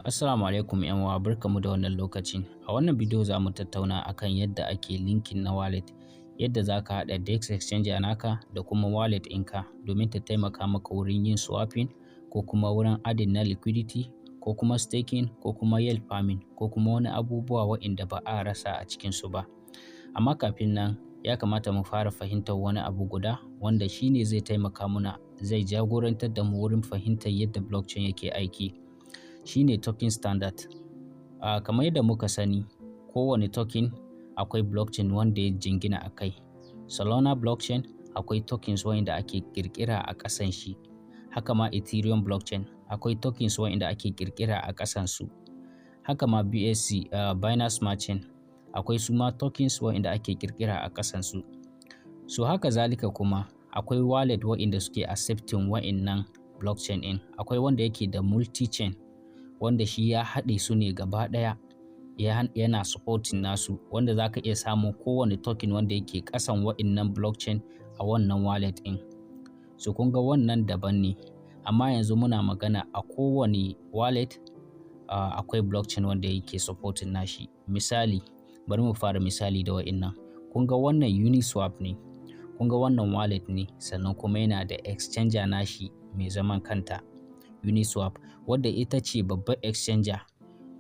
Assalamu alaikum 'yan uwa, barkamu da wannan lokaci. A wannan bidiyo za mu tattauna akan yadda ake linking na wallet, yadda za ka haɗa DEX exchanger naka da kuma wallet ɗinka domin ta taimaka maka wurin yin swapping, ko kuma wurin adding na liquidity, ko kuma staking, ko kuma yield farming, ko kuma wani abubuwa waɗanda ba a rasa a cikinsu ba. Amma kafin nan, ya kamata mu fara fahimtar wani abu guda wanda shi ne zai taimaka muna, zai jagorantar da mu wurin fahimtar yadda blockchain yake aiki. Shi ne token standard. Kamar yadda muka sani, kowane token akwai blockchain wanda ya jingina a kai. Solana blockchain akwai tokens waɗanda ake ƙirƙira a ƙasan shi. Haka ma Ethereum blockchain akwai tokens waɗanda ake ƙirƙira a ƙasan su. Haka ma BSC, Binance Smart Chain, akwai su ma tokens waɗanda ake ƙirƙira a ƙasan su. So haka zalika kuma akwai wallet waɗanda suke accepting waɗannan blockchain ɗin. Akwai wanda yake da multi-chain, wanda shi ya haɗe su ne gaba ɗaya, yana supporting nasu, wanda za ka iya samun kowane token wanda yake ƙasan waɗannan blockchain a wannan wallet ɗin. So kun ga wannan daban ne. Amma yanzu muna magana a kowane wallet akwai blockchain wanda yake supporting nashi. Misali, bari mu fara misali da waɗannan. Kun ga wannan Uniswap ne. Kun ga wannan wallet ne, sannan kuma yana da exchanger nashi mai zaman kanta, Uniswap, wadda ita ce babbar exchanger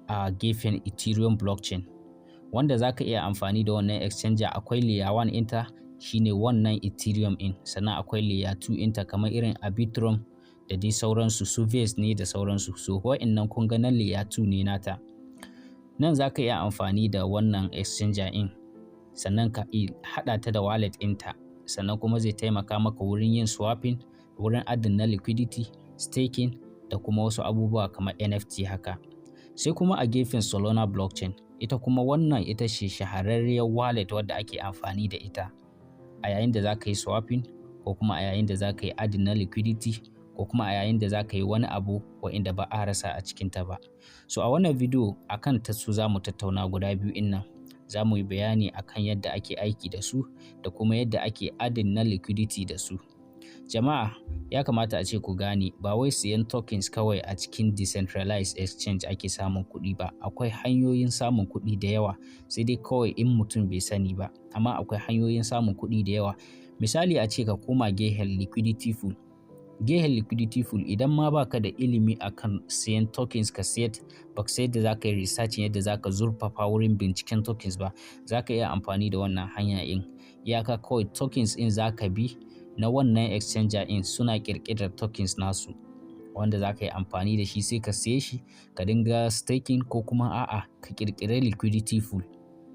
a gefen Ethereum blockchain. Wanda za ka iya amfani da wannan exchanger, akwai layer 1 ɗinta, shine wannan Ethereum ɗin, sannan akwai layer 2 ɗinta kamar irin Arbitrum da dai sauransu, su Base ne da sauransu. So waɗannan kun ga nan layer 2 ne nata. Nan za ka iya amfani da wannan exchanger ɗin, sannan ka haɗa ta da wallet ɗinta, sannan kuma zai taimaka maka wurin yin swapping, wurin adding na liquidity, staking, da kuma wasu abubuwa kamar NFT haka. Sai kuma a gefen Solana blockchain, ita kuma wannan ita ce shahararriyar wallet wadda ake amfani da ita a yayin da za ka yi swapping, ko kuma a yayin da za ka yi adding na liquidity, ko kuma a yayin da za ka yi wani abu wa'inda ba a rasa a cikinta ba. So a wannan bidiyo akan ta su za mu tattauna guda biyu ɗin nan. Za mu yi bayani akan yadda ake aiki da su da kuma yadda ake adding na liquidity da su. Jama'a, ya kamata a ce ku gane, ba wai siyan tokens kawai a cikin decentralized exchange ake samun kuɗi ba. Akwai hanyoyin samun kuɗi da yawa, sai dai kawai in mutum bai sani ba. Amma akwai hanyoyin samun kuɗi da yawa. Misali, a ce ka koma gehen liquidity pool. Gehen liquidity pool, idan ma baka da ilimi akan siyan tokens ka sayar, ba ka yadda za ka yi researching, yadda za ka zurfafa wurin binciken tokens ba, za ka iya amfani da wannan hanya ɗin. Iyaka kawai tokens ɗin za ka bi na wannan exchanger ɗin, suna ƙirƙirar tokens nasu wanda za ka yi amfani da shi, sai ka siye shi ka dinga staking, ko kuma a'a, ka ƙirƙiri liquidity pool,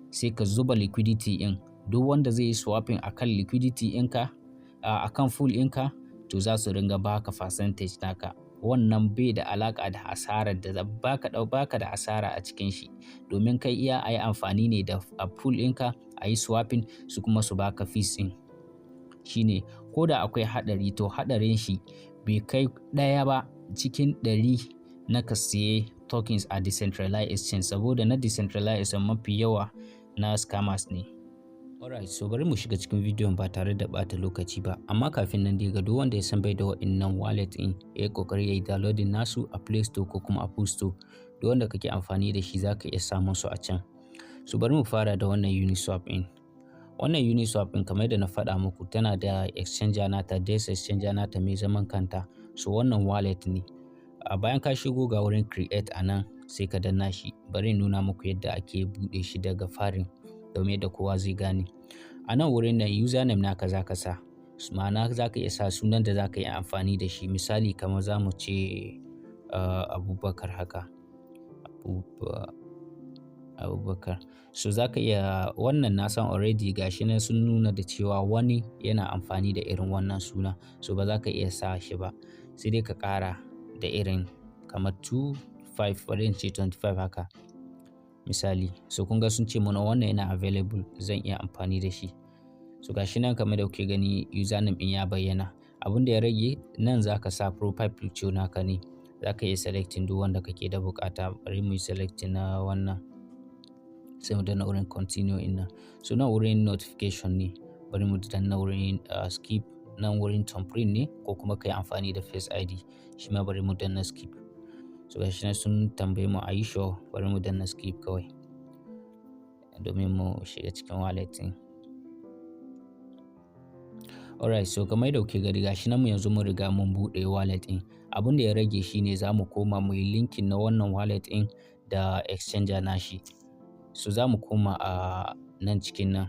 sai ka zuba liquidity ɗin. Duk wanda zai yi swapping akan liquidity ɗinka, akan pool ɗinka, to za su ringa baka percentage naka. Wannan bai da alaƙa da asarar da baka ɗau, baka da asara a cikin shi, domin kai iya a yi amfani ne da a pool ɗinka a yi swapping, su kuma su baka fees ɗin. Shine ko da akwai haɗari, to haɗarin shi bai kai 1 ba cikin 100 na ka siye tokens a decentralized exchange, saboda na decentralized exchange mafi yawa na scammers ne. Alright, so bari mu shiga cikin bidiyon ba tare da ɓata lokaci ba. Amma kafin nan dai, ga duk wanda ya san bai da waɗannan wallet ɗin, ya yi ƙoƙari ya yi downloading nasu a Play Store ko kuma Apple Store. Duk wanda kake amfani da shi, za ka iya samun su a can. So bari mu fara da wannan Uniswap ɗin. Wannan Uniswap ɗin, kamar yadda na faɗa muku, tana da exchanger nata, DEX exchanger nata mai zaman kanta. So wannan wallet ne. A bayan ka shigo, ga wurin create a nan, sai ka danna shi. Bari in nuna muku yadda ake buɗe shi daga farin domin yadda kowa zai gane. A nan wurin nan, username naka za ka sa. Ma'ana za ka iya sa sunan da za ka yi amfani da shi. Misali, kamar za mu ce Abubakar haka. Abubakar. So za ka iya wannan, na san already ga shi nan sun nuna da cewa wani yana amfani da irin wannan suna. So ba za ka iya sa shi ba. Sai dai ka ƙara da irin kamar 25, bari in ce 25 haka. Misali. So kun ga sun ce mana wannan yana available, zan iya amfani da shi. So ga shi nan, kamar da kuke gani, username ɗin ya bayyana. Abin da ya rage, nan za ka sa profile picture naka ne. Za ka iya selecting duk wanda kake da buƙata. Bari muyi selecting na wannan. Sai mu danna wurin continue ɗin nan. So nan wurin notification ne. Bari mu danna wurin skip. Nan wurin thumbprint ne, ko kuma ka yi amfani da Face ID. Shi ma bari mu danna skip. So gashi nan sun tambaye mu, "Are you sure?" Bari mu danna skip kawai domin mu shiga cikin wallet ɗin. Alright, so kamar yadda kuke gani, gashi nan mu yanzu mun riga mun buɗe wallet ɗin. Abin da ya rage shine za mu koma mu yi linking na wannan wallet ɗin da exchanger nashi. So za mu koma a nan cikin nan.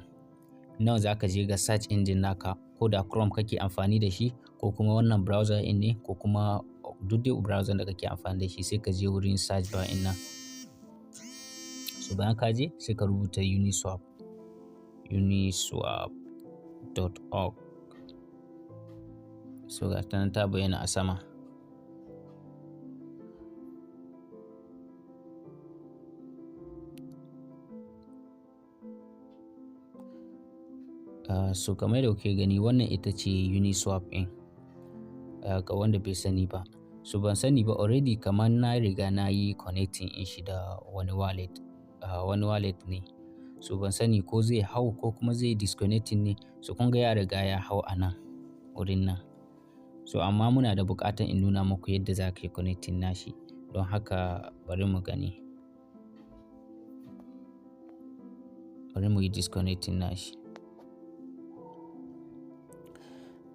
Nan za ka je ga search engine naka, ko da Chrome kake amfani da shi, ko kuma wannan browser ɗin ne, ko kuma duk dai browser da kake amfani da shi, sai ka je wurin search bar ɗin nan. So bayan ka je, sai ka rubuta Uniswap, uniswap.org. So ga ta nan ta bayyana a sama. So kamar yadda kuke gani, wannan ita ce Uniswap ɗin, ga wanda bai sani ba. So ban sani ba, already kamar na riga na yi connecting ɗin shi da wani wallet, wani wallet ne. So ban sani ko zai hau ko kuma zai disconnecting ne. So kun ga ya riga ya hau a nan wurin nan. So amma muna da buƙatar in nuna muku yadda za ka yi connecting nashi. Don haka bari mu gani. Bari mu yi disconnecting nashi.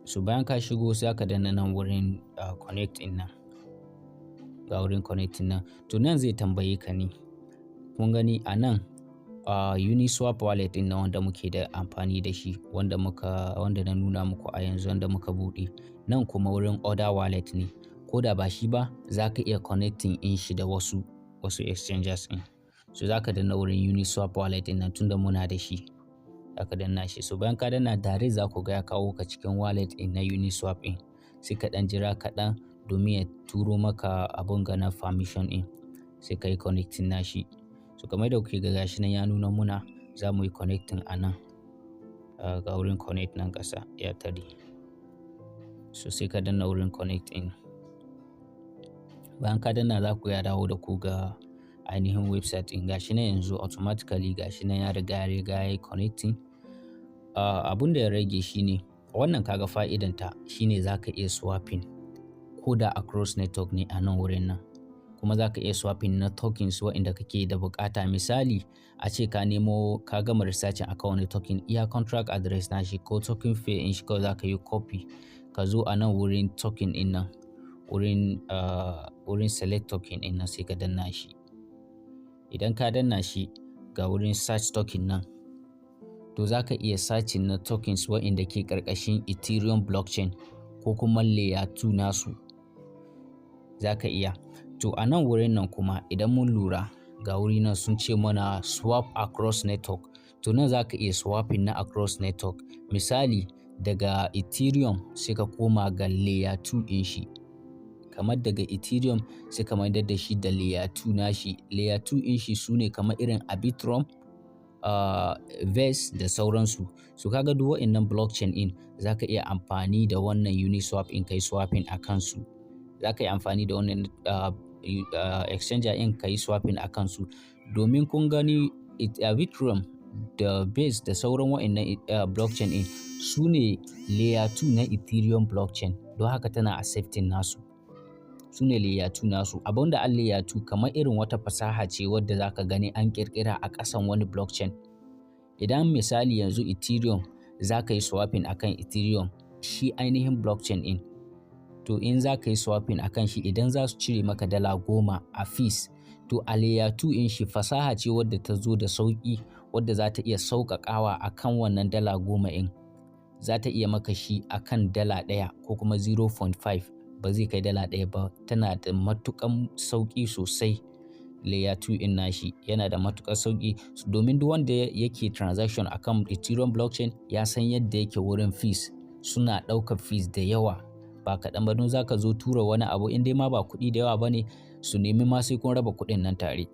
So bayan ka shigo, sai ka danna nan wurin connect ɗin nan. Ga wurin connecting nan. To nan zai tambaye ka ne. Kun gani a nan, Uniswap wallet ɗin nan wanda muke da amfani da shi, wanda na nuna muku a yanzu, wanda muka buɗe. Nan kuma wurin other wallet ne. Ko da ba shi ba, za ka iya connecting ɗin shi da wasu exchanges ɗin. So za ka danna wurin Uniswap wallet ɗin nan tunda muna da shi. Za ka danna shi. So bayan ka danna, direct za ku ga ya kawo ka cikin wallet ɗin na Uniswap ɗin. Sai ka ɗan jira kaɗan domin ya turo maka abun ga na permission ɗin. Sai ka yi connecting nashi. So kamar yadda kuke ga, gashi nan ya nuna muna za mu yi connecting a nan. Ga wurin connect nan ƙasa ya tare. So sai ka danna wurin connect ɗin. Bayan ka danna, za ku ya dawo da ku ga ainihin website ɗin. Gashi nan yanzu automatically gashi nan ya riga ya yi connecting. Abun da ya rage shine wannan, kaga fa'idanta shine za ka iya swapping ko da across network ne a nan wurin nan. Kuma za ka iya swapping na tokens waɗanda kake da buƙata. Misali, a ce ka nemo, ka gama researching akan wani token, iya contract address nashi ko token pair ɗin shi kawai za ka yi copy. Ka zo a nan wurin token ɗin nan, wurin select token ɗin nan, sai ka danna shi. Idan ka danna shi, ga wurin search token nan. To za ka iya searching na tokens waɗanda ke ƙarƙashin Ethereum blockchain ko kuma layer 2 nasu. Za ka iya. To a nan wurin nan kuma, idan mun lura, ga wuri nan sun ce mana swap across network. To nan za ka iya swapping na across network. Misali, daga Ethereum sai ka koma ga layer 2 ɗin shi. Kamar daga Ethereum sai ka maidar da shi da layer 2 nashi. Layer 2 ɗin shi sune kamar irin Arbitrum, Base da sauransu. So ka ga duk waɗannan blockchain ɗin za ka iya amfani da wannan Uniswap ɗin ka yi swapping a kansu. Za ka yi amfani da wannan exchanger ɗin ka yi swapping a kansu. Domin kun gani, Arbitrum da Base da sauran waɗannan blockchain ɗin su ne layer 2 na Ethereum blockchain. Don haka tana accepting nasu. Su ne layer 2 nasu. Abun da an layer 2, kamar irin wata fasaha ce wadda za ka gani an ƙirƙira a ƙasan wani blockchain. Idan misali yanzu Ethereum za ka yi swapping akan Ethereum, shi ainihin blockchain ɗin. To in za ka yi swapping akan shi, idan za su cire maka $10 a fees, to a layer 2 ɗin shi fasaha ce wadda ta zo da sauƙi, wadda za ta iya sauƙaƙawa akan wannan $10 ɗin. Za ta iya maka shi akan $1 ko kuma 0.5, ba zai kai $1 ba. Tana da matuƙan sauƙi sosai. Layer 2 ɗin nashi yana da matuƙar sauƙi domin duk wanda yake transaction akan Ethereum blockchain ya san yadda yake wurin fees. Suna ɗaukar fees da yawa ba kaɗan ba. Don za ka zo tura wani abu, in dai ma ba kuɗi da yawa ba ne, su nemi ma sai kun raba kuɗin nan tare.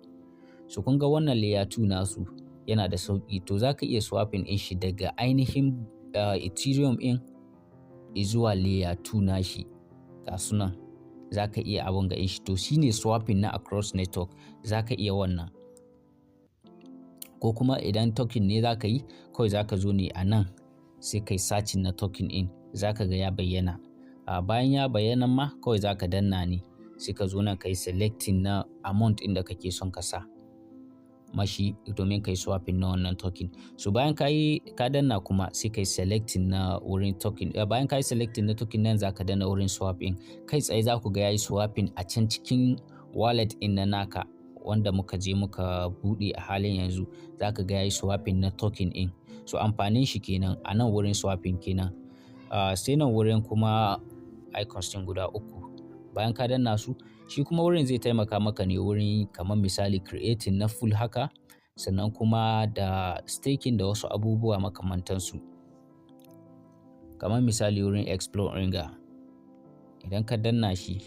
So kun ga wannan layer 2 nasu yana da sauƙi. To za ka iya swapping ɗin shi daga ainihin Ethereum ɗin zuwa layer 2 nashi. Ga su nan za ka iya abun ga shi. To shine swapping na across network, za ka iya wannan. Ko kuma idan token ne za ka yi, kawai za ka zo ne a nan sai ka yi searching na token ɗin, za ka ga ya bayyana. Bayan ya bayyana ma, kawai za ka danna ne. Sai ka zo nan ka yi selecting na amount ɗin da kake son ka sa mashi domin ka yi swapping na wannan token. So bayan ka yi, ka danna kuma, sai ka yi selecting na wurin token. Bayan ka yi selecting na token, nan za ka danna wurin swapping. Kai tsaye za ku ga ya yi swapping a can cikin wallet ɗin na naka wanda muka je muka buɗe a halin yanzu. Za ka ga ya yi swapping na token ɗin. So amfanin shi kenan a nan wurin swapping kenan. Sai nan wurin kuma icons ɗin guda uku. Bayan ka danna su, shi kuma wurin zai taimaka maka ne wurin kamar misali creating na pool haka, sannan kuma da staking da wasu abubuwa makamantansu. Kamar misali wurin explore ga, idan ka danna shi,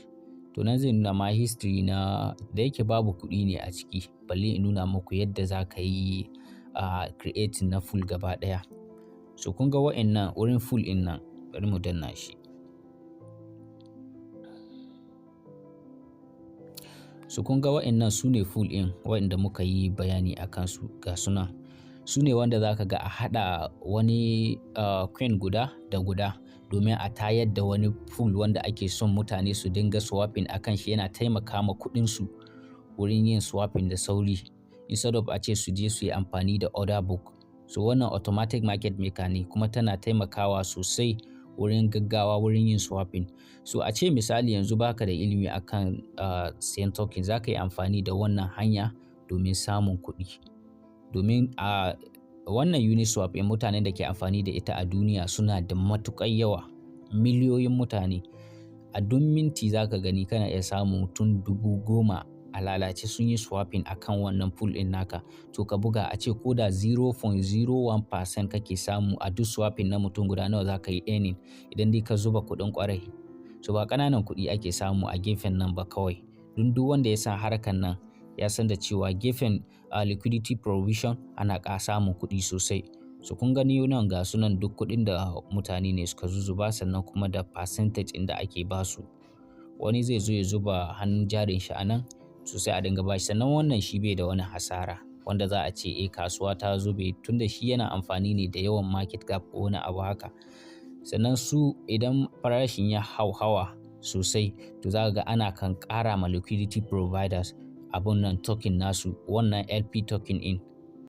to nan zai nuna ma history na. Da yake babu kuɗi ne a ciki, balle in nuna muku yadda za ka yi creating na pool gaba ɗaya. So kun ga wa'innan wurin pool ɗin nan, bari mu danna shi. So kun ga wa'innan su ne pool ɗin wa'inda muka yi bayani a kansu, ga su nan. Su ne wanda za ka ga a haɗa wani coin guda da guda domin a tayar da wani pool wanda ake son mutane su dinga swapping a kan shi, yana taimaka ma kuɗinsu wurin yin swapping da sauri, instead of a ce su je su yi amfani da order book. So wannan automatic market maker ne, kuma tana taimakawa sosai wurin gaggawa wurin yin swapping. So a ce misali yanzu baka da ilimi akan siyan token, za ka yi amfani da wannan hanya domin samun kuɗi. Domin a wannan Uniswap ɗin, mutanen da ke amfani da ita a duniya suna da matuƙar yawa, miliyoyin mutane. A duk minti za ka gani kana iya samun mutum 10,000 a lalace sun yi swapping akan wannan pool ɗin naka. To ka buga, a ce ko da 0.01% kake samu a duk swapping na mutum guda, nawa za ka yi earning idan dai ka zuba kuɗin ƙwarai? So ba ƙananan kuɗi ake samu a gefen nan ba kawai. Don duk wanda ya san harkan nan ya san da cewa gefen liquidity provision ana samun kuɗi sosai. So kun gani nan, ga su nan duk kuɗin da mutane ne suka zuzzuba, sannan kuma da percentage ɗin da ake ba su. Wani zai zo ya zuba hannun jarin shi a nan, so sai a dinga bashi. Sannan wannan shi bai da wani hasara wanda za a ce eh, kasuwa ta zube, tunda shi yana amfani ne da yawan market cap ko wani abu haka. Sannan su idan farashin ya hauhawa sosai, to za ka ga ana kan ƙara ma liquidity providers abun nan, token nasu, wannan LP token ɗin.